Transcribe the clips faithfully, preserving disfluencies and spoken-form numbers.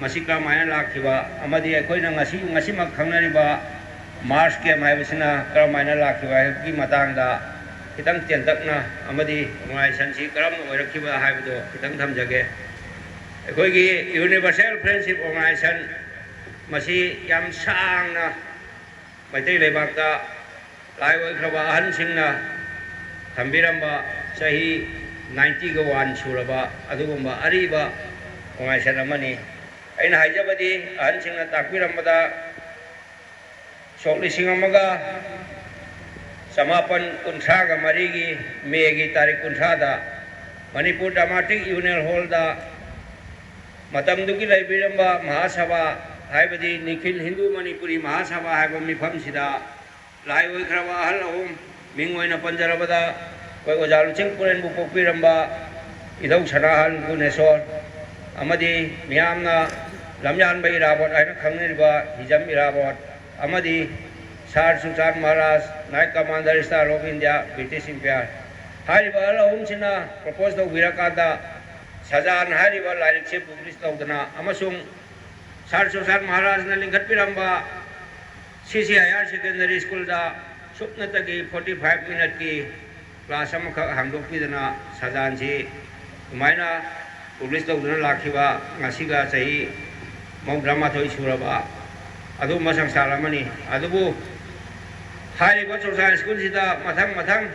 ꯃꯁꯤ ꯀꯔꯝꯍꯥꯏꯅ ꯂꯥꯛꯈꯤꯕ ꯑꯃꯗꯤ ꯑꯩꯈꯣꯏꯅ ꯉꯁꯤ, ꯉꯁꯤꯃꯛ ꯈꯪꯅꯔꯤꯕ ꯃꯥꯔꯁ ꯀꯦꯝ ꯍꯥꯏꯕꯁꯤꯅ ꯀꯔꯝꯍꯥꯏꯅ ꯂꯥꯛꯈꯤꯕ ꯍꯥꯏꯕꯒꯤ ꯃꯇꯥꯡꯗ ꯈꯤꯇꯪ ꯇꯦꯟꯇꯛꯅ ꯑꯃꯗꯤ ꯑꯣꯔꯒꯅꯥꯏꯖꯦꯁꯟꯁꯤ ꯀꯔꯝꯅ ꯑꯣꯏꯔꯛꯈꯤꯕ ꯍꯥꯏꯕꯗꯣ ꯈꯤꯇꯪ ꯊꯝꯖꯒꯦ꯫ ꯑꯩꯈꯣꯏꯒꯤ ꯌꯨꯅꯤꯚꯔꯁꯦꯜ ꯐ꯭ꯔꯦꯟꯁꯤꯞ ꯑꯣꯔꯒꯅꯥꯏꯖꯦꯁꯟ ꯃꯁꯤ ꯌꯥꯝ ꯁꯥꯡꯅ ꯃꯩꯇꯩ ꯂꯩꯕꯥꯛꯇ ꯂꯥꯏ ꯑꯣꯏꯈ꯭ꯔꯕ ꯑꯍꯟꯁꯤꯡꯅ ꯊꯝꯕꯤꯔꯝꯕ ꯆꯍꯤ ꯅꯥꯏꯟꯇꯤꯒ ꯋꯥꯟ ꯁꯨꯔꯕ ꯑꯗꯨꯒꯨꯝꯕ ꯑꯔꯤꯕ ꯑꯣꯔꯒꯅꯥꯏꯖꯦꯁꯟ ꯑꯃꯅꯤ꯫ ꯑꯩꯅ ꯍꯥꯏꯖꯕꯗꯤ ꯑꯍꯟꯁꯤꯡꯅ ꯇꯥꯛꯄꯤꯔꯝꯕꯗ ꯁꯣꯛ ꯂꯤꯁꯤꯡ ꯑꯃꯒ ꯆꯃꯥꯄꯟ ꯀꯨꯟꯊ꯭ꯔꯥꯒ ꯃꯔꯤꯒꯤ ꯃꯦꯒꯤ ꯇꯥꯔꯤꯛ ꯀꯨꯟꯊ꯭ꯔꯥꯗ ꯃꯅꯤꯄꯨꯔ ꯗ꯭ꯔꯃꯥꯇꯤꯛ ꯌꯨꯅꯤꯌꯟ ꯍꯣꯜꯗ ꯃꯇꯝꯗꯨꯒꯤ ꯂꯩꯕꯤꯔꯝꯕ ꯃꯍꯥꯁꯚꯥ ꯍꯥꯏꯕꯗꯤ ꯅꯤꯈꯤꯜ ꯍꯤꯟꯗꯨ ꯃꯅꯤꯄꯨꯔꯤ ꯃꯍꯥꯁꯚꯥ ꯍꯥꯏꯕ ꯃꯤꯐꯝꯁꯤꯗ ꯂꯥꯏ ꯑꯣꯏꯈ꯭ꯔꯕ ꯑꯍꯜ ꯑꯍꯨꯝ, ꯃꯤꯡ ꯑꯣꯏꯅ ꯄꯟꯖꯔꯕꯗ ꯑꯩꯈꯣꯏ ꯑꯣꯖꯥ ꯂꯨꯆꯤꯡ ꯄꯨꯔꯦꯟꯕꯨ ꯄꯣꯛꯄꯤꯔꯝꯕ ꯏꯙꯧ ꯁꯅꯥꯍꯜ ꯒꯨꯅꯦꯁꯣꯔ ꯑꯃꯗꯤ ꯃꯤꯌꯥꯝꯅ ꯂꯝꯌꯥꯟꯕ ꯏꯔꯥꯕꯣꯠ ꯍꯥꯏꯅ ꯈꯪꯅꯔꯤꯕ ꯍꯤꯖꯝ ꯏꯔꯥꯕꯣꯠ ꯑꯃꯗꯤ ꯁꯥꯔ ꯆꯨꯆꯥꯟ Maharaj, Knight Commander Star of India, British Empire ꯍꯥꯏꯔꯤꯕ ꯑꯍꯜ ꯑꯍꯨꯝꯁꯤꯅ ꯄ꯭ꯔꯣꯄꯣꯁ ꯇꯧꯕꯤꯔꯀꯥꯟꯗ ꯁꯖꯥꯟ ꯍꯥꯏꯔꯤꯕ ꯂꯥꯏꯔꯤꯛꯁꯦ ꯄꯕ꯭ꯂꯤꯁ ꯇꯧꯗꯅ ꯑꯃꯁꯨꯡ ꯁꯥꯔ ꯆꯨꯆꯥꯟ ꯃꯍꯥꯔꯥꯖꯅ ꯂꯤꯡꯈꯠꯄꯤꯔꯝꯕ ꯁꯤ ꯁꯤ ꯍꯥꯌꯔ ꯁꯦꯀꯦꯟꯗꯔꯤ ꯁ꯭ꯀꯨꯜꯗ ꯁꯨꯞꯅꯇꯒꯤ ꯐꯣꯔꯇꯤ ꯐꯥꯏꯚ ꯃꯤꯅꯠꯀꯤ ꯀ꯭ꯂꯥꯁ ꯑꯃꯈꯛ ꯍꯥꯡꯗꯣꯛꯄꯤꯗꯅ ꯁꯖꯥꯟꯁꯤ ꯑꯗꯨꯃꯥꯏꯅ ꯄꯕ꯭ꯂꯤꯁ ꯇꯧꯗꯨꯅ ꯂꯥꯛꯈꯤꯕ ꯉꯁꯤꯒ ꯆꯍꯤ ꯃꯧꯗ꯭ꯔꯥ ꯃꯥꯊꯣꯏ ꯁꯨꯔꯕ ꯑꯗꯨꯒꯨꯝꯕ ꯁꯪꯁꯊꯥꯟ ꯑꯃꯅꯤ꯫ ꯑꯗꯨꯕꯨ ꯍꯥꯏꯔꯤꯕ ꯆꯨꯔꯆꯥꯟ ꯁ꯭ꯀꯨꯜꯁꯤꯗ ꯃꯊꯪ ꯃꯊꯪ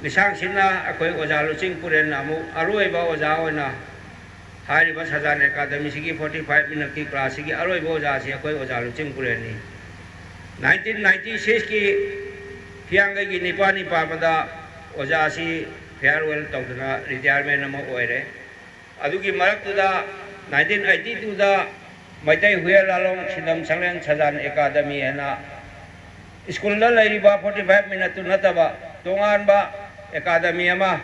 ꯂꯤꯁꯥꯡꯁꯤꯠꯅ ꯑꯩꯈꯣꯏ ꯑꯣꯖꯥ ꯂꯨꯆꯤꯡ ꯄꯨꯔꯦꯟꯅ ꯑꯃꯨꯛ ꯑꯔꯣꯏꯕ ꯑꯣꯖꯥ ꯑꯣꯏꯅ ꯍꯥꯏꯔꯤꯕ ꯁꯖꯥꯟ ꯑꯦꯀꯥꯗꯃꯤꯁꯤꯒꯤ ꯐꯣꯔꯇꯤ ꯐꯥꯏꯚ ꯃꯤꯅꯠꯀꯤ ꯀ꯭ꯂꯥꯁꯁꯤꯒꯤ ꯑꯔꯣꯏꯕ ꯑꯣꯖꯥꯁꯤ ꯑꯩꯈꯣꯏ ꯑꯣꯖꯥ ꯂꯨꯆꯤꯡ ꯄꯨꯔꯦꯟꯅꯤ꯫ ꯅꯥꯏꯟꯇꯤꯟ ꯅꯥꯏꯟꯇꯤ ꯁꯤꯛꯁꯀꯤ ꯍꯤꯌꯥꯡꯒꯩꯒꯤ ꯅꯤꯄꯥꯜꯅꯤ ꯄꯥꯟꯕꯗ ꯑꯣꯖꯥꯁꯤ ꯐꯤꯌꯥꯔꯋꯦꯜ ꯇꯧꯗꯅ ꯔꯤꯇꯥꯌꯔꯃꯦꯟ ꯑꯃ ꯑꯣꯏꯔꯦ꯫ ꯑꯗꯨꯒꯤ ꯃꯔꯛꯇꯨꯗ ꯅꯥꯏꯟꯇꯤꯟ ꯑꯩꯠꯇꯤ ꯇꯨꯗ ꯃꯩꯇꯩ ꯍꯨꯏꯌꯦꯟ ꯂꯥꯂꯣꯡ ꯁꯤꯟꯗꯝ ꯁꯪꯂꯦꯟ ꯁꯖꯥꯟ ꯑꯦꯀꯥꯗꯃꯤ ꯍꯥꯏꯅ ꯁ꯭ꯀꯨꯜꯗ ꯂꯩꯔꯤꯕ ꯐꯣꯔꯇꯤ ꯐꯥꯏꯚ ꯃꯤꯅꯠꯇꯨ ꯅꯠꯇꯕ ꯇꯣꯉꯥꯟꯕ ꯑꯦꯀꯥꯗꯃꯤ ꯑꯃ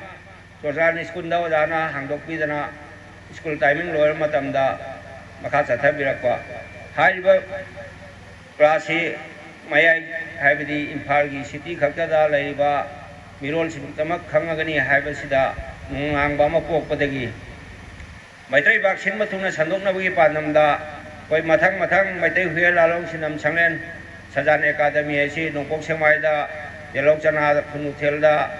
ꯆꯨꯔꯆꯥꯟ ꯁ꯭ꯀꯨꯜꯗ ꯑꯣꯖꯥꯅ ꯍꯥꯡꯗꯣꯛꯄꯤꯗꯅ ꯁ꯭ꯀꯨꯜ ꯇꯥꯏꯃꯤꯡ ꯂꯣꯏꯔ ꯃꯇꯝꯗ ꯃꯈꯥ ꯆꯠꯊꯕꯤꯔꯛꯄ꯫ ꯍꯥꯏꯔꯤꯕ ꯀ꯭ꯂꯥꯁꯁꯤ ꯃꯌꯥꯏ, ꯍꯥꯏꯕꯗꯤ ꯏꯝꯐꯥꯜꯒꯤ ꯁꯤꯇꯤ ꯈꯛꯇꯗ ꯂꯩꯔꯤꯕ ꯃꯤꯔꯣꯜꯁꯤꯡꯇꯃꯛ ꯈꯪꯉꯒꯅꯤ ꯍꯥꯏꯕꯁꯤꯗ ꯅꯨꯡꯅꯥꯡꯕ ꯑꯃ ꯄꯣꯛꯄꯗꯒꯤ ꯃꯩꯇꯩ ꯄꯥꯛ ꯁꯤꯟꯕ ꯊꯨꯡꯅ ꯁꯟꯗꯣꯛꯅꯕꯒꯤ ꯄꯥꯟꯗꯝꯗ ꯑꯩꯈꯣꯏ ꯃꯊꯪ ꯃꯊꯪ ꯃꯩꯇꯩ ꯍꯨꯏꯌꯦꯟ ꯂꯥꯂꯣꯡ ꯁꯤꯟꯅꯝ ꯁꯪꯂꯦꯟ ꯁꯖꯥꯟ ꯑꯦꯀꯥꯗꯃꯤ ꯍꯥꯏꯁꯤ ꯅꯣꯡꯄꯣꯛ ꯁꯦꯛꯃꯥꯏꯗ, ꯇꯦꯂꯧ ꯆꯅꯥ ꯈꯨꯟꯅꯨꯊꯦꯜꯗ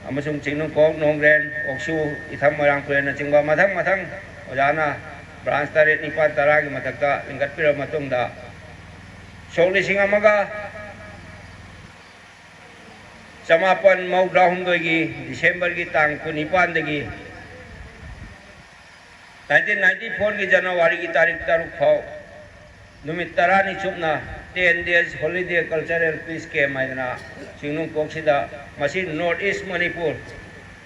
ꯑꯃꯁꯨꯡ ꯆꯤꯡꯅꯨꯡꯀꯣꯛ, ꯅꯣꯡꯒ꯭ꯔꯦꯟ, ꯑꯣꯛꯁꯨ, ꯏꯊꯝ, ꯃꯣꯏꯔꯥꯡꯄꯨꯔꯦꯟꯅꯆꯤꯡꯕ ꯃꯊꯪ ꯃꯊꯪ ꯑꯣꯖꯥꯅ branch ꯇꯔꯦꯠ, ꯅꯤꯄꯥꯜ, ꯇꯔꯥꯒꯤ ꯃꯊꯛꯇ ꯂꯤꯡꯈꯠꯄꯤꯔꯕ ꯃꯇꯨꯡꯗ ꯁꯣꯛ ꯂꯤꯁꯤꯡ ꯑꯃꯒ ꯆꯃꯥꯄꯟ ꯃꯧꯗ꯭ꯔꯥ ꯍꯨꯝꯗꯣꯏꯒꯤ Decemberꯒꯤ ꯇꯥꯡ ꯀꯨꯟꯅꯤꯄꯥꯟꯗꯒꯤ nineteen ninety fourꯒꯤ Januaryꯒꯤ ꯇꯥꯔꯤꯛ ꯇꯔꯨꯛ ꯐꯥꯎ ꯅꯨꯃꯤꯠ ꯇꯔꯥꯅꯤ ꯆꯨꯞꯅ ten days holiday cultural peace camp ꯍꯥꯏꯗꯅ ꯆꯤꯡꯅꯨꯡꯀꯣꯛꯁꯤꯗ, ꯃꯁꯤ North East Manipur,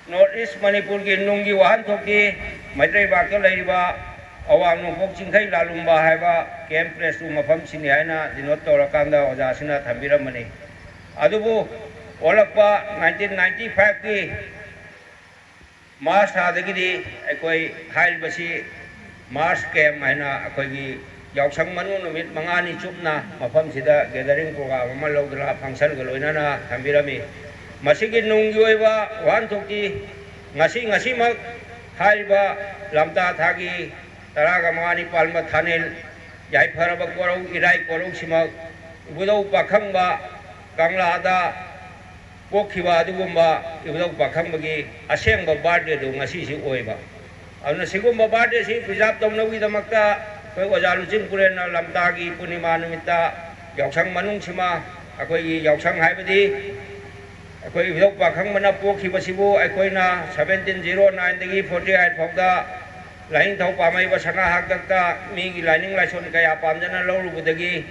North East ꯃꯅꯤꯄꯨꯔꯒꯤ ꯅꯨꯡꯒꯤ ꯋꯥꯍꯟꯊꯣꯛꯇꯤ ꯃꯩꯇꯩ ꯂꯩꯕꯥꯛꯇ ꯂꯩꯔꯤꯕ ꯑꯋꯥꯡ ꯅꯣꯡꯄꯣꯛ ꯆꯤꯡꯈꯩ ꯂꯥꯂꯨꯝꯕ ꯍꯥꯏꯕ camp place two ꯃꯐꯝꯁꯤꯅꯤ ꯍꯥꯏꯅ denote ꯇꯧꯔꯀꯥꯟꯗ ꯑꯣꯖꯥꯁꯤꯅ ꯊꯝꯕꯤꯔꯝꯕꯅꯤ꯫ ꯑꯗꯨꯕꯨ ꯑꯣꯜꯂꯛꯄ nineteen ninety fiveꯀꯤ March ꯊꯥꯗꯒꯤꯗꯤ ꯑꯩꯈꯣꯏ ꯍꯥꯏꯔꯤꯕꯁꯤ March camp ꯍꯥꯏꯅ ꯑꯩꯈꯣꯏꯒꯤ ꯌꯥꯎꯁꯪ ꯃꯅꯨꯡ ꯅꯨꯃꯤꯠ ꯃꯉꯥꯅꯤ ꯆꯨꯞꯅ ꯃꯐꯝꯁꯤꯗ gathering program ꯑꯃ ꯂꯧꯗꯨꯅ functionꯒ ꯂꯣꯏꯅꯅ ꯊꯝꯕꯤꯔꯝꯃꯤ꯫ ꯃꯁꯤꯒꯤ ꯅꯨꯡꯒꯤ ꯑꯣꯏꯕ ꯋꯥꯍꯟꯊꯣꯛꯇꯤ ꯉꯁꯤ, ꯉꯁꯤꯃꯛ ꯍꯥꯏꯔꯤꯕ ꯂꯝꯇꯥ ꯊꯥꯒꯤ ꯇꯔꯥꯒ ꯃꯉꯥꯅꯤ ꯄꯥꯟꯕ ꯊꯥꯅꯤꯜ, ꯌꯥꯏꯐꯔꯕ ꯀꯣꯔꯧ, ꯏꯔꯥꯏ ꯀꯣꯔꯧꯁꯤꯃꯛ ꯏꯕꯨꯙꯧ ꯄꯥꯈꯪꯕ ꯀꯪꯂꯥꯗ ꯄꯣꯛꯈꯤꯕ ꯑꯗꯨꯒꯨꯝꯕ ꯏꯕꯨꯙꯧ ꯄꯥꯈꯪꯕꯒꯤ ꯑꯁꯦꯡꯕ birthdayꯗꯨ ꯉꯁꯤꯁꯤ ꯑꯣꯏꯕ꯫ ꯑꯗꯨꯅ ꯁꯤꯒꯨꯝꯕ birthdayꯁꯤ preserve ꯇꯧꯅꯕꯒꯤꯗꯃꯛꯇ ꯑꯩꯈꯣꯏ ꯑꯣꯖꯥ ꯂꯨꯆꯤꯡ ꯄꯨꯔꯦꯟꯅ ꯂꯝꯇꯥꯒꯤ ꯄꯨꯔꯅꯤꯃꯥ ꯅꯨꯃꯤꯠꯇ ꯌꯥꯎꯁꯪ ꯃꯅꯨꯡꯁꯤꯃ, ꯑꯩꯈꯣꯏꯒꯤ ꯌꯥꯎꯁꯪ ꯍꯥꯏꯕꯗꯤ ꯑꯩꯈꯣꯏ ꯏꯕꯨꯙꯧ ꯄꯥꯈꯪꯕꯅ ꯄꯣꯛꯈꯤꯕꯁꯤꯕꯨ ꯑꯩꯈꯣꯏꯅ seventeen zero nineꯗꯒꯤ forty eight ꯐꯥꯎꯗ ꯂꯥꯏꯅꯤꯡꯊꯧ ꯄꯥꯝꯃꯩꯕ ꯁꯅꯥ ꯍꯥꯛꯇꯛꯇ ꯃꯤꯒꯤ ꯂꯥꯏꯅꯤꯡ ꯂꯥꯏꯁꯣꯟ ꯀꯌꯥ ꯄꯥꯝꯖꯅ ꯂꯧꯔꯨꯕꯗꯒꯤ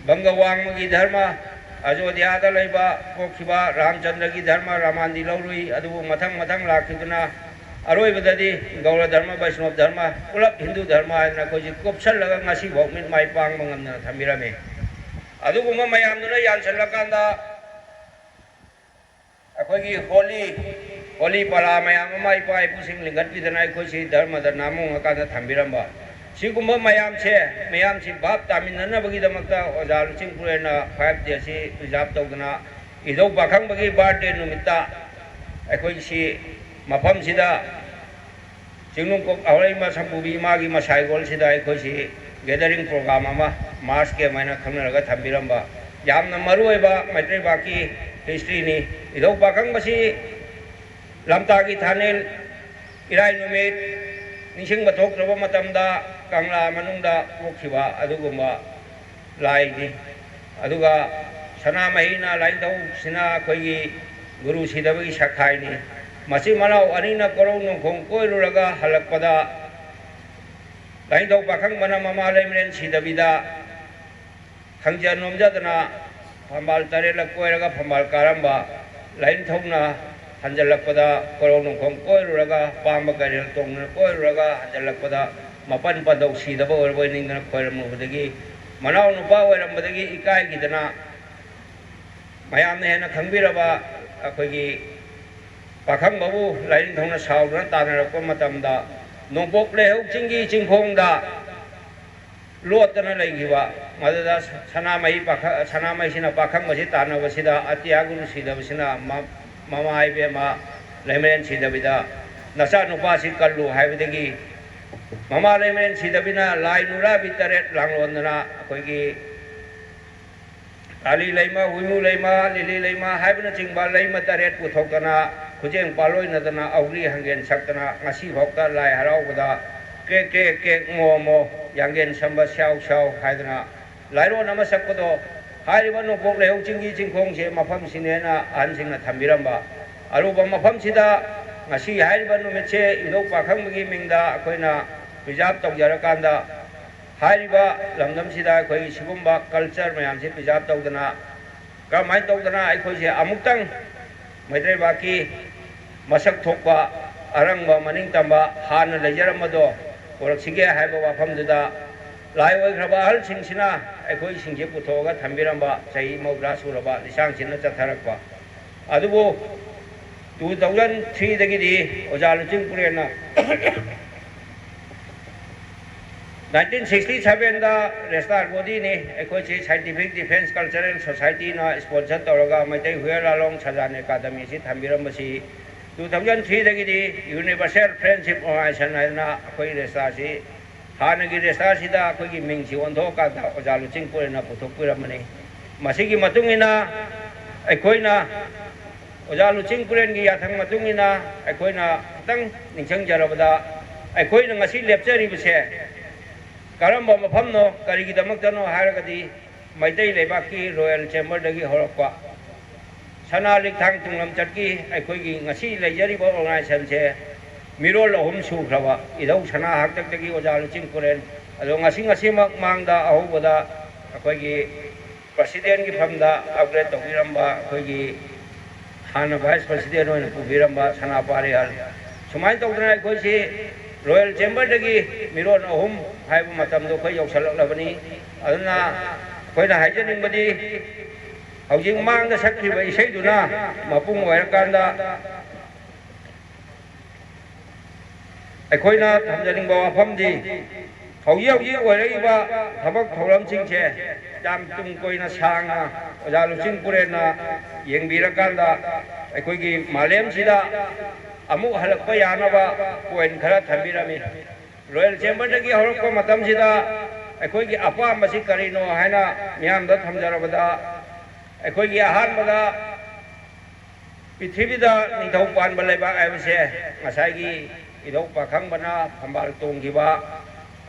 ꯕꯪꯒ ꯋꯥꯡꯃꯒꯤ ꯙꯔꯃ, ꯑꯖꯣꯙ꯭ꯌꯥꯗ ꯂꯩꯕ ꯄꯣꯛꯈꯤꯕ ꯔꯥꯝꯆꯟꯗ꯭ꯔꯒꯤ ꯙꯔꯃ ꯔꯥꯃꯥꯟꯗꯤ ꯂꯧꯔꯨꯏ꯫ ꯑꯗꯨꯕꯨ ꯃꯊꯪ ꯃꯊꯪ ꯂꯥꯛꯈꯤꯗꯨꯅ ꯑꯔꯣꯏꯕꯗꯗꯤ ꯒꯧꯔ ꯙꯔꯃ, ꯕꯩꯁꯅꯣꯞ ꯙꯔꯃ, ꯄꯨꯂꯞ ꯍꯤꯟꯗꯨ ꯙꯔꯃ ꯍꯥꯏꯗꯅ ꯑꯩꯈꯣꯏꯁꯤ ꯀꯨꯞꯁꯜꯂꯒ ꯉꯁꯤꯐꯥꯎ ꯃꯤꯠ ꯃꯥꯏ ꯄꯥꯡꯕ ꯉꯝꯗꯅ ꯊꯝꯕꯤꯔꯝꯃꯤ꯫ ꯑꯗꯨꯒꯨꯝꯕ ꯃꯌꯥꯝꯗꯨꯅ ꯌꯥꯟꯁꯤꯜꯂꯀꯥꯟꯗ ꯑꯩꯈꯣꯏꯒꯤ ꯍꯣꯂꯤ, ꯍꯣꯂꯤ ꯄꯔꯥ ꯃꯌꯥꯝ ꯑꯃ ꯏꯄꯥ ꯏꯄꯨꯁꯤꯡ ꯂꯤꯡꯈꯠꯄꯤꯗꯅ ꯑꯩꯈꯣꯏꯁꯤ ꯙꯔꯃꯗ ꯅꯥꯃꯣꯡꯉꯀꯥꯟꯗ ꯊꯝꯕꯤꯔꯝꯕ꯫ ꯁꯤꯒꯨꯝꯕ ꯃꯌꯥꯝꯁꯦ, ꯃꯌꯥꯝꯁꯤ ꯚꯥꯞ ꯇꯥꯃꯤꯟꯅꯅꯕꯒꯤꯗꯃꯛꯇ ꯑꯣꯖꯥ ꯂꯨꯆꯤꯡ ꯄꯨꯔꯦꯟꯅ five dayꯁꯤ preserve ꯇꯧꯗꯅ ꯏꯙꯧ ꯄꯥꯈꯪꯕꯒꯤ birthday ꯅꯨꯃꯤꯠꯇ ꯑꯩꯈꯣꯏꯁꯤ ꯃꯐꯝꯁꯤꯗ ꯆꯤꯡꯅꯨꯡꯀꯣꯛ ꯍꯥꯎꯔꯩꯃ ꯁꯝꯄꯨꯕꯤ ꯏꯃꯥꯒꯤ ꯃꯁꯥꯏꯒꯣꯜꯁꯤꯗ ꯑꯩꯈꯣꯏꯁꯤ gathering program ꯑꯃ, March camp ꯍꯥꯏꯅ ꯈꯪꯅꯔꯒ ꯊꯝꯕꯤꯔꯝꯕ, ꯌꯥꯝꯅ ꯃꯔꯨ ꯑꯣꯏꯕ ꯃꯩꯇꯩ ꯕꯥꯛꯀꯤ historyꯅꯤ꯫ ꯏꯙꯧ ꯄꯥꯈꯪꯕꯁꯤ ꯂꯝꯇꯥꯒꯤ ꯊꯥꯅꯤꯜ ꯏꯔꯥꯏ ꯅꯨꯃꯤꯠ ꯅꯤꯡꯁꯤꯡꯕ ꯊꯣꯛꯇ꯭ꯔꯕ ꯃꯇꯝꯗ ꯀꯪꯂꯥ ꯃꯅꯨꯡꯗ ꯄꯣꯛꯈꯤꯕ ꯑꯗꯨꯒꯨꯝꯕ ꯂꯥꯏꯅꯤ꯫ ꯑꯗꯨꯒ ꯁꯅꯥꯃꯍꯤꯅ, ꯂꯥꯏꯅꯤꯡꯊꯧꯁꯤꯅ ꯑꯩꯈꯣꯏꯒꯤ ꯒꯨꯔꯨ ꯁꯤꯗꯕꯒꯤ ꯁꯛꯈꯥꯏꯅꯤ꯫ ꯃꯆꯤꯟ ꯃꯅꯥꯎ ꯑꯅꯤꯅ ꯀꯣꯔꯧ ꯅꯣꯡꯈꯣꯡ ꯀꯣꯏꯔꯨꯔꯒ ꯍꯜꯂꯛꯄꯗ ꯂꯥꯏꯅꯤꯡꯊꯧ ꯄꯥꯈꯪꯕꯅ ꯃꯃꯥ ꯂꯩꯃꯔꯦꯟ ꯁꯤꯗꯕꯤꯗ ꯈꯪꯖ ꯅꯣꯝꯖꯗꯅ ꯐꯝꯕꯥꯜ ꯇꯔꯦꯠꯂꯛ ꯀꯣꯏꯔꯒ ꯐꯝꯕꯥꯜ ꯀꯥꯔꯝꯕ ꯂꯥꯏꯅꯤꯡꯊꯧꯅ ꯍꯟꯖꯜꯂꯛꯄꯗ ꯀꯣꯔꯧ ꯅꯣꯡꯈꯣꯡ ꯀꯣꯏꯔꯨꯔꯒ, ꯄꯥꯝꯕ ꯀꯩꯔꯦꯜ ꯇꯣꯡꯗꯨꯅ ꯀꯣꯏꯔꯨꯔꯒ ꯍꯟꯖꯜꯂꯛꯄꯗ ꯃꯄꯟ ꯄꯟꯗꯧ ꯁꯤꯗꯕ ꯑꯣꯏꯔꯕꯣꯏ ꯅꯤꯡꯗꯅ ꯈꯣꯏꯔꯝꯂꯨꯕꯗꯒꯤ ꯃꯅꯥꯎ ꯅꯨꯄꯥ ꯑꯣꯏꯔꯝꯕꯗꯒꯤ ꯏꯀꯥꯏꯈꯤꯗꯅ ꯃꯌꯥꯝꯅ ꯍꯦꯟꯅ ꯈꯪꯕꯤꯔꯕ ꯑꯩꯈꯣꯏꯒꯤ ꯄꯥꯈꯪꯕꯕꯨ ꯂꯥꯏꯅꯤꯡꯊꯧꯅ ꯁꯥꯎꯗꯨꯅ ꯇꯥꯟꯅꯔꯛꯄ ꯃꯇꯝꯗ ꯅꯣꯡꯄꯣꯛ ꯂꯩꯍꯧ ꯆꯤꯡꯒꯤ ꯆꯤꯡꯈꯣꯡꯗ ꯂꯣꯠꯇꯅ ꯂꯩꯈꯤꯕ꯫ ꯃꯗꯨꯗ ꯁꯅꯥꯃꯍꯤ ꯄꯥꯈ-, ꯁꯅꯥꯃꯍꯤꯁꯤꯅ ꯄꯥꯈꯪꯕꯁꯤ ꯇꯥꯟꯅꯕꯁꯤꯗ ꯑꯇꯤꯌꯥ ꯒꯨꯔꯨ ꯁꯤꯗꯕꯁꯤꯅ ꯃ-, ꯃꯃꯥ ꯏꯕꯦꯝꯃ ꯂꯩꯃꯔꯦꯟ ꯁꯤꯗꯕꯤꯗ ꯅꯆꯥꯅꯨꯄꯥꯁꯤ ꯀꯜꯂꯨ ꯍꯥꯏꯕꯗꯒꯤ ꯃꯃꯥ ꯂꯩꯃꯔꯦꯟ ꯁꯤꯗꯕꯤꯅ ꯂꯥꯏ ꯅꯨꯔꯥꯕꯤ ꯇꯔꯦꯠ ꯂꯥꯡꯂꯣꯟꯗꯅ ꯑꯩꯈꯣꯏꯒꯤ ꯀꯥꯂꯤ ꯂꯩꯃ, ꯍꯨꯏꯃꯨ ꯂꯩꯃ, ꯂꯤꯂꯤ ꯂꯩꯃ ꯍꯥꯏꯕꯅꯆꯤꯡꯕ ꯂꯩꯃ ꯇꯔꯦꯠ ꯄꯨꯊꯣꯛꯇꯅ, ꯈꯨꯖꯦꯡ ꯄꯥꯂꯣꯏꯅꯗꯅ, ꯑꯧꯒ꯭ꯔꯤ ꯍꯪꯒꯦꯟ ꯁꯛꯇꯅ, ꯉꯁꯤꯐꯥꯎꯗ ꯂꯥꯏ ꯍꯔꯥꯎꯕꯗ ꯀ꯭ꯔꯦꯛ ꯀ꯭ꯔꯦꯛ ꯀ꯭ꯔꯦꯛ, ꯃꯣ ꯃꯣ, ꯌꯥꯡꯒꯦꯟ ꯁꯝꯕ ꯁ꯭ꯌꯥꯎ ꯁ꯭ꯌꯥꯎ ꯍꯥꯏꯗꯅ ꯂꯥꯏꯔꯣꯟ ꯑꯃ ꯁꯛꯄꯗꯣ, ꯍꯥꯏꯔꯤꯕ ꯅꯣꯡꯄꯣꯛ ꯂꯩꯍꯧ ꯆꯤꯡꯒꯤ ꯆꯤꯡꯈꯣꯡꯁꯦ ꯃꯐꯝꯁꯤꯅꯦꯅ ꯑꯍꯟꯁꯤꯡꯅ ꯊꯝꯕꯤꯔꯝꯕ꯫ ꯑꯔꯨꯕ ꯃꯐꯝꯁꯤꯗ ꯉꯁꯤ ꯍꯥꯏꯔꯤꯕ ꯅꯨꯃꯤꯠꯁꯦ ꯏꯙꯧ ꯄꯥꯈꯪꯕꯒꯤ ꯃꯤꯡꯗ ꯑꯩꯈꯣꯏꯅ preserve ꯇꯧꯖꯔꯀꯥꯟꯗ, ꯍꯥꯏꯔꯤꯕ ꯂꯝꯗꯝꯁꯤꯗ ꯑꯩꯈꯣꯏꯒꯤ ꯁꯤꯒꯨꯝꯕ culture ꯃꯌꯥꯝꯁꯦ preserve ꯇꯧꯗꯅ, ꯀꯔꯝꯍꯥꯏꯅ ꯇꯧꯗꯅ ꯑꯩꯈꯣꯏꯁꯦ ꯑꯃꯨꯛꯇꯪ ꯃꯩꯇꯩ ꯂꯩꯕꯥꯛꯀꯤ ꯃꯁꯛ ꯊꯣꯛꯄ, ꯑꯔꯪꯕ, ꯃꯅꯤꯡ ꯇꯝꯕ, ꯍꯥꯟꯅ ꯂꯩꯖꯔꯝꯕꯗꯣ ꯄꯨꯔꯛꯁꯤꯒꯦ ꯍꯥꯏꯕ ꯋꯥꯐꯝꯗꯨꯗ ꯂꯥꯏ ꯑꯣꯏꯈ꯭ꯔꯕ ꯑꯍꯜꯁꯤꯡꯁꯤꯅ ꯑꯩꯈꯣꯏꯁꯤꯡꯁꯦ ꯄꯨꯊꯣꯛꯑꯒ ꯊꯝꯕꯤꯔꯝꯕ ꯆꯍꯤ ꯃꯧꯗ꯭ꯔꯥ ꯁꯨꯔꯕ ꯂꯤꯁꯥꯡꯁꯤꯠꯅ ꯆꯠꯊꯔꯛꯄ꯫ ꯑꯗꯨꯕꯨ two thousand three ꯗꯒꯤꯗꯤ ꯑꯣꯖꯥ ꯂꯨꯆꯤꯡ ꯄꯨꯔꯦꯟꯅ nineteen sixty seven ꯗ register body ꯅꯤ, ꯑꯩꯈꯣꯏꯁꯤ Scientific Defence Cultural Society ꯅ sponsor ꯇꯧꯔꯒ ꯃꯩꯇꯩ ꯍꯨꯏꯌꯔ ꯂꯥꯂꯣꯡ ꯁꯖꯥꯟ academy ꯁꯤ ꯊꯝꯕꯤꯔꯝꯕꯁꯤ ꯇꯨ ꯊꯥꯎꯖꯟ ꯊ꯭ꯔꯤꯗꯒꯤꯗꯤ ꯌꯨꯅꯤꯚꯔꯁꯦꯜ ꯐ꯭ꯔꯦꯟꯁꯤꯞ ꯑꯣꯔꯒꯅꯥꯏꯖꯦꯁꯟ ꯍꯥꯏꯗꯅ ꯑꯩꯈꯣꯏ ꯔꯦꯁꯇꯥꯁꯤ, ꯍꯥꯟꯅꯒꯤ ꯔꯦꯁꯇꯥꯁꯤꯗ ꯑꯩꯈꯣꯏꯒꯤ ꯃꯤꯡꯁꯤ ꯑꯣꯟꯊꯣꯛꯑꯀꯥꯟꯗ ꯑꯣꯖꯥ ꯂꯨꯆꯤꯡ ꯀꯨꯔꯦꯟꯅ ꯄꯨꯊꯣꯛꯄꯤꯔꯝꯕꯅꯤ꯫ ꯃꯁꯤꯒꯤ ꯃꯇꯨꯡ ꯏꯟꯅ ꯑꯩꯈꯣꯏꯅ ꯑꯣꯖꯥ ꯂꯨꯆꯤꯡ ꯀꯨꯔꯦꯟꯒꯤ ꯌꯥꯊꯪ ꯃꯇꯨꯡ ꯏꯟꯅ ꯑꯩꯈꯣꯏꯅ ꯈꯤꯇꯪ ꯅꯤꯡꯁꯤꯡꯖꯔꯕꯗ, ꯑꯩꯈꯣꯏꯅ ꯉꯁꯤ ꯂꯦꯞꯆꯔꯤꯕꯁꯦ ꯀꯔꯝꯕ ꯃꯐꯝꯅꯣ, ꯀꯔꯤꯒꯤꯗꯃꯛꯇꯅꯣ ꯍꯥꯏꯔꯒꯗꯤ, ꯃꯩꯇꯩ ꯂꯩꯕꯥꯛꯀꯤ ꯔꯣꯌꯦꯜ ꯆꯦꯝꯕꯔꯗꯒꯤ ꯍꯧꯔꯛꯄ ꯁꯅꯥ ꯂꯤꯛꯊꯥꯡ ꯇꯨꯡꯂꯝꯆꯠꯀꯤ ꯑꯩꯈꯣꯏꯒꯤ ꯉꯁꯤ ꯂꯩꯖꯔꯤꯕ ꯑꯣꯔꯒꯅꯥꯏꯖꯦꯁꯟꯁꯦ ꯃꯤꯔꯣꯜ ꯑꯍꯨꯝ ꯁꯨꯈ꯭ꯔꯕ ꯏꯙꯧ ꯁꯅꯥ ꯍꯥꯛꯇꯛꯇꯒꯤ ꯑꯣꯖꯥ ꯂꯨꯆꯤꯡ ꯀꯨꯔꯦꯟ, ꯑꯗꯣ ꯉꯁꯤ, ꯉꯁꯤꯃꯛ ꯃꯥꯡꯗ ꯑꯍꯧꯕꯗ ꯑꯩꯈꯣꯏꯒꯤ ꯄ꯭ꯔꯁꯤꯗꯦꯟꯒꯤ ꯐꯝꯗ ꯑꯞꯒ꯭ꯔꯦꯗ ꯇꯧꯕꯤꯔꯝꯕ ꯑꯩꯈꯣꯏꯒꯤ ꯍꯥꯟꯅ ꯚꯥꯏꯁ ꯄ꯭ꯔꯁꯤꯗꯦꯟ ꯑꯣꯏꯅ ꯄꯨꯕꯤꯔꯝꯕ ꯁꯅꯥ ꯄꯥꯔꯤꯍꯜ, ꯁꯨꯃꯥꯏꯅ ꯇꯧꯗꯅ ꯑꯩꯈꯣꯏꯁꯤ ꯔꯣꯌꯦꯜ ꯆꯦꯝꯕꯔꯗꯒꯤ ꯃꯤꯔꯣꯟ ꯑꯍꯨꯝ ꯍꯥꯏꯕ ꯃꯇꯝꯗꯣ ꯑꯩꯈꯣꯏ ꯌꯧꯁꯜꯂꯛꯂꯕꯅꯤ꯫ ꯑꯗꯨꯅ ꯑꯩꯈꯣꯏꯅ ꯍꯥꯏꯖꯅꯤꯡꯕꯗꯤ, ꯍꯧꯖꯤꯛ ꯃꯥꯡꯗ ꯁꯛꯈꯤꯕ ꯏꯁꯩꯗꯨꯅ ꯃꯄꯨꯡ ꯑꯣꯏꯔꯀꯥꯟꯗ ꯑꯩꯈꯣꯏꯅ ꯊꯝꯖꯅꯤꯡꯕ ꯋꯥꯐꯝꯗꯤ, ꯍꯧꯖꯤꯛ ꯍꯧꯖꯤꯛ ꯑꯣꯏꯔꯛꯏꯕ ꯊꯕꯛ ꯊꯧꯔꯝꯁꯤꯡꯁꯦ ꯌꯥꯝ ꯇꯨꯡ ꯀꯣꯏꯅ ꯁꯥꯡꯅ ꯑꯣꯖꯥ ꯂꯨꯆꯤꯡ ꯀꯨꯔꯦꯟꯅ ꯌꯦꯡꯕꯤꯔꯀꯥꯟꯗ ꯑꯩꯈꯣꯏꯒꯤ ꯃꯥꯂꯦꯝꯁꯤꯗ ꯑꯃꯨꯛ ꯍꯜꯂꯛꯄ ꯌꯥꯅꯕ ꯄꯣꯏꯟ ꯈꯔ ꯊꯝꯕꯤꯔꯝꯃꯤ꯫ ꯔꯣꯌꯦꯜ ꯆꯦꯝꯕꯔꯗꯒꯤ ꯍꯧꯔꯛꯄ ꯃꯇꯝꯁꯤꯗ ꯑꯩꯈꯣꯏꯒꯤ ꯑꯄꯥꯝꯕꯁꯤ ꯀꯔꯤꯅꯣ ꯍꯥꯏꯅ ꯃꯤꯌꯥꯝꯗ ꯊꯝꯖꯔꯕꯗ, ꯑꯩꯈꯣꯏꯒꯤ ꯑꯍꯥꯟꯕꯗ ꯄ꯭ꯔꯤꯊꯤꯕꯤꯗ ꯅꯤꯡꯊꯧ ꯄꯥꯟꯕ ꯂꯩꯕꯥꯛ ꯍꯥꯏꯕꯁꯦ ꯉꯁꯥꯏꯒꯤ ꯏꯙꯧ ꯄꯥꯈꯪꯕꯅ ꯐꯝꯕꯥꯜ ꯇꯣꯡꯈꯤꯕ,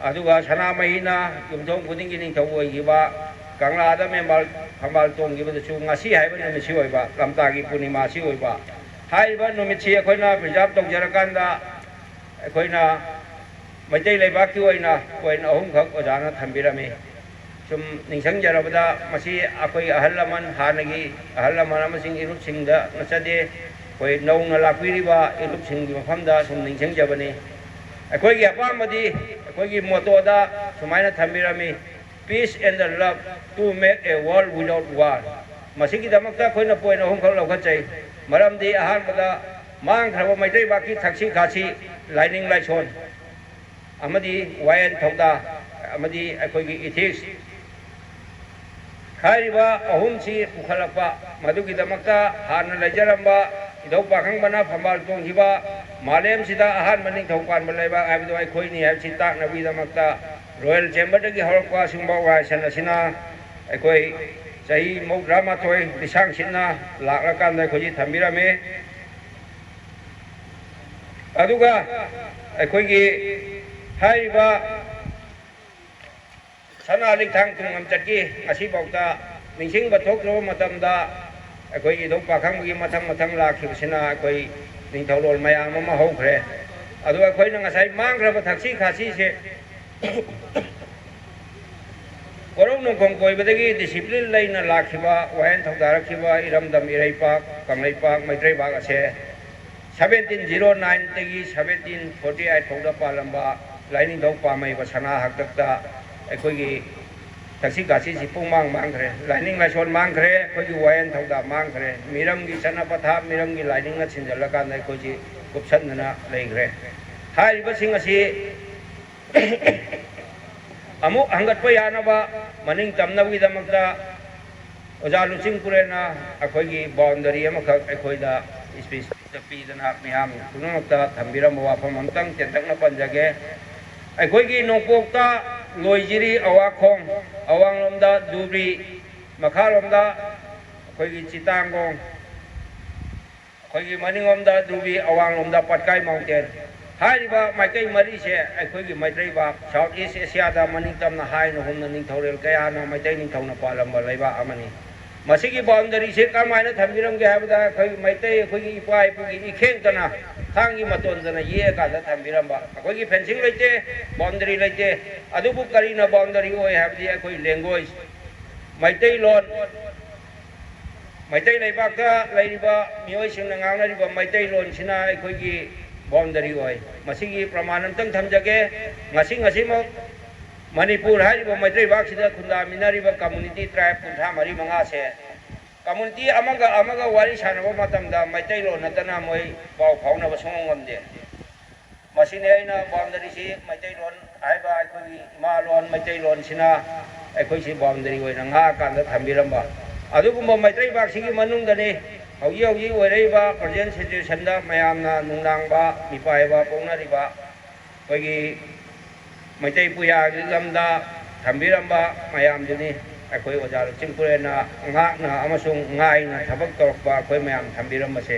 ꯑꯗꯨꯒ ꯁꯅꯥꯃꯍꯤꯅ ꯌꯨꯝꯊꯣꯡ ꯈꯨꯗꯤꯡꯒꯤ ꯅꯤꯡꯊꯧ ꯑꯣꯏꯈꯤꯕ, ꯀꯪꯂꯥꯗ ꯃꯦꯝꯕꯥꯜ ꯐꯝꯕꯥꯜ ꯇꯣꯡꯈꯤꯕꯗꯁꯨ ꯉꯁꯤ ꯍꯥꯏꯕ ꯅꯨꯃꯤꯠꯁꯤ ꯑꯣꯏꯕ, ꯂꯝꯇꯥꯒꯤ ꯄꯨꯔꯅꯤꯃꯥꯁꯤ ꯑꯣꯏꯕ꯫ ꯍꯥꯏꯔꯤꯕ ꯅꯨꯃꯤꯠꯁꯤ ꯑꯩꯈꯣꯏꯅ ꯄ꯭ꯔꯤꯖꯥꯕ ꯇꯧꯖꯔꯀꯥꯟꯗ, ꯑꯩꯈꯣꯏꯅ ꯃꯩꯇꯩ ꯂꯩꯕꯥꯛꯀꯤ ꯑꯣꯏꯅ ꯄꯣꯏꯟ ꯑꯍꯨꯝꯈꯛ ꯑꯣꯖꯥꯅ ꯊꯝꯕꯤꯔꯝꯃꯤ꯫ ꯁꯨꯝ ꯅꯤꯡꯁꯤꯡꯖꯔꯕꯗ, ꯃꯁꯤ ꯑꯩꯈꯣꯏ ꯑꯍꯜ ꯂꯃꯟ, ꯍꯥꯟꯅꯒꯤ ꯑꯍꯜ ꯂꯃꯟ ꯑꯃꯁꯨꯡ ꯏꯔꯨꯞꯁꯤꯡꯗ ꯅꯠꯆꯗꯦ, ꯑꯩꯈꯣꯏ ꯅꯧꯅ ꯂꯥꯛꯄꯤꯔꯤꯕ ꯏꯔꯨꯞꯁꯤꯡꯒꯤ ꯃꯐꯝꯗ ꯁꯨꯝ ꯅꯤꯡꯁꯤꯡꯖꯕꯅꯤ꯫ ꯑꯩꯈꯣꯏꯒꯤ ꯑꯄꯥꯝꯕꯗꯤ, ꯑꯩꯈꯣꯏꯒꯤ ꯃꯣꯇꯣꯗ ꯁꯨꯃꯥꯏꯅ ꯊꯝꯕꯤꯔꯝꯃꯤ, "Peace and the love to make a world without war"꯫ ꯃꯁꯤꯒꯤꯗꯃꯛꯇ ꯑꯩꯈꯣꯏꯅ ꯄꯣꯏꯟ ꯑꯍꯨꯝꯈꯛ ꯂꯧꯈꯠꯆꯩ꯫ ꯃꯔꯝꯗꯤ ꯑꯍꯥꯟꯕꯗ ꯃꯥꯡꯈ꯭ꯔꯕ ꯃꯩꯇꯩ ꯄꯥꯛꯀꯤ ꯊꯛꯁꯤ ꯈꯥꯁꯤ, ꯂꯥꯏꯅꯤꯡ ꯂꯥꯏꯁꯣꯟ ꯑꯃꯗꯤ ꯋꯥꯌꯦꯜ ꯊꯧꯗꯥ ꯑꯃꯗꯤ ꯑꯩꯈꯣꯏꯒꯤ ꯏꯊꯤꯛꯁ ꯍꯥꯏꯔꯤꯕ ꯑꯍꯨꯝꯁꯤ ꯄꯨꯈꯠꯂꯛꯄ, ꯃꯗꯨꯒꯤꯗꯃꯛꯇ ꯍꯥꯟꯅ ꯂꯩꯖꯔꯝꯕ ꯏꯙꯧ ꯄꯥꯈꯪꯕꯅ ꯐꯝꯕꯥꯜ ꯇꯣꯡꯈꯤꯕ ꯃꯥꯂꯦꯝꯁꯤꯗ ꯑꯍꯥꯟꯕ ꯅꯤꯡꯊꯧ ꯄꯥꯟꯕ ꯂꯩꯕꯥꯛ ꯍꯥꯏꯕꯗꯨ ꯑꯩꯈꯣꯏꯅꯤ ꯍꯥꯏꯕꯁꯤ ꯇꯥꯛꯅꯕꯒꯤꯗꯃꯛꯇ ꯔꯣꯌꯦꯜ ꯆꯦꯝꯕꯔꯗꯒꯤ ꯍꯧꯔꯛꯄ ꯑꯁꯤꯒꯨꯝꯕ ꯋꯥꯏꯁꯟ ꯑꯁꯤꯅ ꯑꯩꯈꯣꯏ ꯆꯍꯤ ꯃꯧꯗ꯭ꯔꯥ ꯃꯥꯊꯣꯏ ꯂꯤꯁꯥꯡ ꯁꯤꯠꯅ ꯂꯥꯛꯂꯀꯥꯟꯗ ꯑꯩꯈꯣꯏꯁꯤ ꯊꯝꯕꯤꯔꯝꯃꯤ꯫ ꯑꯗꯨꯒ ꯑꯩꯈꯣꯏꯒꯤ ꯍꯥꯏꯔꯤꯕ ꯁꯅꯥ ꯂꯤꯛꯊꯥꯡ ꯇꯨꯡꯂꯝꯆꯠꯀꯤ ꯉꯁꯤꯐꯥꯎꯗ ꯅꯤꯡꯁꯤꯡꯕ ꯊꯣꯛꯇ꯭ꯔꯕ ꯃꯇꯝꯗ ꯑꯩꯈꯣꯏꯒꯤ ꯏꯙꯧ ꯄꯥꯈꯪꯕꯒꯤ ꯃꯊꯪ ꯃꯊꯪ ꯂꯥꯛꯈꯤꯕꯁꯤꯅ ꯑꯩꯈꯣꯏ ꯅꯤꯡꯊꯧꯔꯣꯜ ꯃꯌꯥꯝ ꯑꯃ ꯍꯧꯈ꯭ꯔꯦ꯫ ꯑꯗꯣ ꯑꯩꯈꯣꯏꯅ ꯉꯁꯥꯏ ꯃꯥꯡꯈ꯭ꯔꯕ ꯊꯛꯁꯤ ꯈꯥꯁꯤꯁꯦ ꯀꯣꯔꯧ ꯅꯣꯡꯈꯣꯡ ꯀꯣꯏꯕꯗꯒꯤ ꯗꯤꯁꯤꯄ꯭ꯂꯤꯟ ꯂꯩꯅ ꯂꯥꯛꯈꯤꯕ, ꯋꯥꯌꯦꯜ ꯊꯧꯗꯥꯔꯛꯈꯤꯕ ꯏꯔꯝꯗꯝ ꯏꯔꯩꯄꯥꯛ, ꯀꯪꯂꯩꯄꯥꯛ, ꯃꯩꯇꯩꯕꯥꯛ ꯑꯁꯦ seventeen zero nine ꯗꯒꯤ seventeen forty eight ꯐꯥꯎꯗ ꯄꯥꯜꯂꯝꯕ ꯂꯥꯏꯅꯤꯡꯊꯧ ꯄꯥꯝꯃꯩꯕ ꯁꯅꯥ ꯍꯥꯛꯇꯛꯇ ꯑꯩꯈꯣꯏꯒꯤ ꯊꯛꯁꯤ ꯈꯥꯁꯤꯁꯤ ꯄꯨꯡꯃꯥꯡ ꯃꯥꯡꯈ꯭ꯔꯦ꯫ ꯂꯥꯏꯅꯤꯡ ꯂꯥꯏꯁꯣꯟ ꯃꯥꯡꯈ꯭ꯔꯦ, ꯑꯩꯈꯣꯏꯒꯤ ꯋꯥꯌꯦꯜ ꯊꯧꯗꯥ ꯃꯥꯡꯈ꯭ꯔꯦ, ꯃꯤꯔꯝꯒꯤ ꯆꯠꯅ ꯄꯊꯥꯞ, ꯃꯤꯔꯝꯒꯤ ꯂꯥꯏꯅꯤꯡꯅ ꯁꯤꯟꯖꯜꯂꯀꯥꯟꯗ ꯑꯩꯈꯣꯏꯁꯤ ꯀꯨꯞꯁꯟꯗꯅ ꯂꯩꯈ꯭ꯔꯦ꯫ ꯍꯥꯏꯔꯤꯕꯁꯤꯡ ꯑꯁꯤ ꯑꯃꯨꯛ ꯍꯪꯒꯠꯄ ꯌꯥꯅꯕ ꯃꯅꯤꯡ ꯇꯝꯅꯕꯒꯤꯗꯃꯛꯇ ꯑꯣꯖꯥ ꯂꯨꯆꯤꯡ ꯄꯨꯔꯦꯟꯅ ꯑꯩꯈꯣꯏꯒꯤ ꯕꯥꯎꯟꯗꯔꯤ ꯑꯃꯈꯛ ꯑꯩꯈꯣꯏꯗ ꯏꯁꯄꯤꯁꯇ ꯄꯤꯗꯅ ꯃꯤꯌꯥꯝ ꯄꯨꯝꯅꯃꯛꯇ ꯊꯝꯕꯤꯔꯝꯕ ꯋꯥꯐꯝ ꯑꯃꯇꯪ ꯇꯦꯟꯇꯛꯅ ꯄꯟꯖꯒꯦ꯫ ꯑꯩꯈꯣꯏꯒꯤ ꯅꯣꯡꯄꯣꯛꯇ ꯂꯣꯏꯖꯤꯔꯤ ꯑꯋꯥꯈꯣꯡ, ꯑꯋꯥꯡꯂꯣꯝꯗ ꯗꯨꯕ꯭ꯔꯤ, ꯃꯈꯥꯔꯣꯝꯗ ꯑꯩꯈꯣꯏꯒꯤ ꯆꯤꯇꯥꯡꯒꯣꯡ, ꯑꯩꯈꯣꯏꯒꯤ ꯃꯅꯤꯡꯂꯣꯝꯗ ꯗꯨꯕꯤ, ꯑꯋꯥꯡꯂꯣꯝꯗ ꯄꯠꯀꯥꯏ ꯃꯥꯎꯟꯇꯦꯟ꯫ ꯍꯥꯏꯔꯤꯕ ꯃꯥꯏꯀꯩ ꯃꯔꯤꯁꯦ ꯑꯩꯈꯣꯏꯒꯤ ꯃꯩꯇꯩꯕꯥꯛ ꯁꯥꯎꯠ ꯏꯁ ꯑꯦꯁꯤꯌꯥꯗ ꯃꯅꯤꯡ ꯇꯝꯅ ꯍꯥꯏꯅ ꯍꯨꯝꯅ ꯅꯤꯡꯊꯧꯔꯦꯜ ꯀꯌꯥꯅ ꯃꯩꯇꯩ ꯅꯤꯡꯊꯧꯅ ꯄꯥꯜꯂꯝꯕ ꯂꯩꯕꯥꯛ ꯑꯃꯅꯤ꯫ ꯃꯁꯤꯒꯤ ꯕꯥꯎꯟꯗꯔꯤꯁꯦ ꯀꯔꯝꯍꯥꯏꯅ ꯊꯝꯕꯤꯔꯝꯒꯦ ꯍꯥꯏꯕꯗ ꯑꯩꯈꯣꯏ ꯃꯩꯇꯩ ꯑꯩꯈꯣꯏꯒꯤ ꯏꯄꯥ ꯏꯄꯨꯒꯤ ꯏꯈꯦꯡꯇꯅ ꯊꯥꯡꯒꯤ ꯃꯇꯣꯟꯗꯅ ꯌꯦꯛꯑꯀꯥꯟꯗ ꯊꯝꯕꯤꯔꯝꯕ꯫ ꯑꯩꯈꯣꯏꯒꯤ ꯐꯦꯟꯁꯤꯡ ꯂꯩꯇꯦ, ꯕꯥꯎꯟꯗꯔꯤ ꯂꯩꯇꯦ꯫ ꯑꯗꯨꯕꯨ ꯀꯔꯤꯅ ꯕꯥꯎꯟꯗꯔꯤ ꯑꯣꯏ ꯍꯥꯏꯕꯗꯤ ꯑꯩꯈꯣꯏ ꯂꯦꯡꯒ꯭ꯋꯦꯖ, ꯃꯩꯇꯩꯂꯣꯟ, ꯃꯩꯇꯩ ꯂꯩꯕꯥꯛꯇ ꯂꯩꯔꯤꯕ ꯃꯤꯑꯣꯏꯁꯤꯡꯅ ꯉꯥꯡꯅꯔꯤꯕ ꯃꯩꯇꯩꯂꯣꯟꯁꯤꯅ ꯑꯩꯈꯣꯏꯒꯤ ꯕꯥꯎꯟꯗꯔꯤ ꯑꯣꯏ꯫ ꯃꯁꯤꯒꯤ ꯄ꯭ꯔꯃꯥꯟ ꯑꯝꯇꯪ ꯊꯝꯖꯒꯦ꯫ ꯉꯁꯤ ꯉꯁꯤꯃꯛ ꯃꯅꯤꯄꯨꯔ ꯍꯥꯏꯔꯤꯕ ꯃꯩꯇꯩ ꯂꯩꯕꯥꯛꯁꯤꯗ ꯈꯨꯟꯗꯥꯃꯤꯟꯅꯔꯤꯕ ꯀꯝꯃꯨꯅꯤꯇꯤ ꯇ꯭ꯔꯥꯏꯕ ꯀꯨꯟꯊ꯭ꯔꯥ ꯃꯔꯤ ꯃꯉꯥꯁꯦ ꯀꯝꯃꯨꯅꯤꯇꯤ ꯑꯃꯒ ꯑꯃꯒ ꯋꯥꯔꯤ ꯁꯥꯟꯅꯕ ꯃꯇꯝꯗ ꯃꯩꯇꯩꯂꯣꯟ ꯅꯠꯇꯅ ꯃꯣꯏ ꯄꯥꯎ ꯐꯥꯎꯅꯕ ꯁꯨꯡꯉꯝ ꯉꯝꯗꯦ꯫ ꯃꯁꯤꯅꯤ ꯑꯩꯅ ꯕꯥꯎꯟꯗꯔꯤꯁꯤ ꯃꯩꯇꯩꯂꯣꯟ ꯍꯥꯏꯕ ꯑꯩꯈꯣꯏꯒꯤ ꯏꯃꯥ ꯂꯣꯟ ꯃꯩꯇꯩꯂꯣꯟꯁꯤꯅ ꯑꯩꯈꯣꯏꯁꯤ ꯕꯥꯎꯟꯗꯔꯤ ꯑꯣꯏꯅ ꯉꯥꯛꯑꯀꯥꯟꯗ ꯊꯝꯕꯤꯔꯝꯕ꯫ ꯑꯗꯨꯒꯨꯝꯕ ꯃꯩꯇꯩ ꯂꯩꯕꯥꯛꯁꯤꯒꯤ ꯃꯅꯨꯡꯗꯅꯤ ꯍꯧꯖꯤꯛ ꯍꯧꯖꯤꯛ ꯑꯣꯏꯔꯛꯏꯕ present situationꯗ ꯃꯌꯥꯝꯅ ꯅꯨꯡꯅꯥꯡꯕ, ꯃꯤꯄꯥꯏꯕ ꯄꯣꯛꯅꯔꯤꯕ ꯑꯩꯈꯣꯏꯒꯤ ꯃꯩꯇꯩ ꯄꯨꯌꯥꯒꯤ ꯂꯝꯗ ꯊꯝꯕꯤꯔꯝꯕ ꯃꯌꯥꯝꯗꯨꯅꯤ꯫ ꯑꯩꯈꯣꯏ ꯑꯣꯖꯥ ꯂꯨꯆꯤꯡꯄꯨꯔꯦꯟꯅ ꯉꯥꯛꯅ ꯑꯃꯁꯨꯡ ꯉꯥꯏꯅ ꯊꯕꯛ ꯇꯧꯔꯛꯄ ꯑꯩꯈꯣꯏ ꯃꯌꯥꯝ ꯊꯝꯕꯤꯔꯝꯕꯁꯦ꯫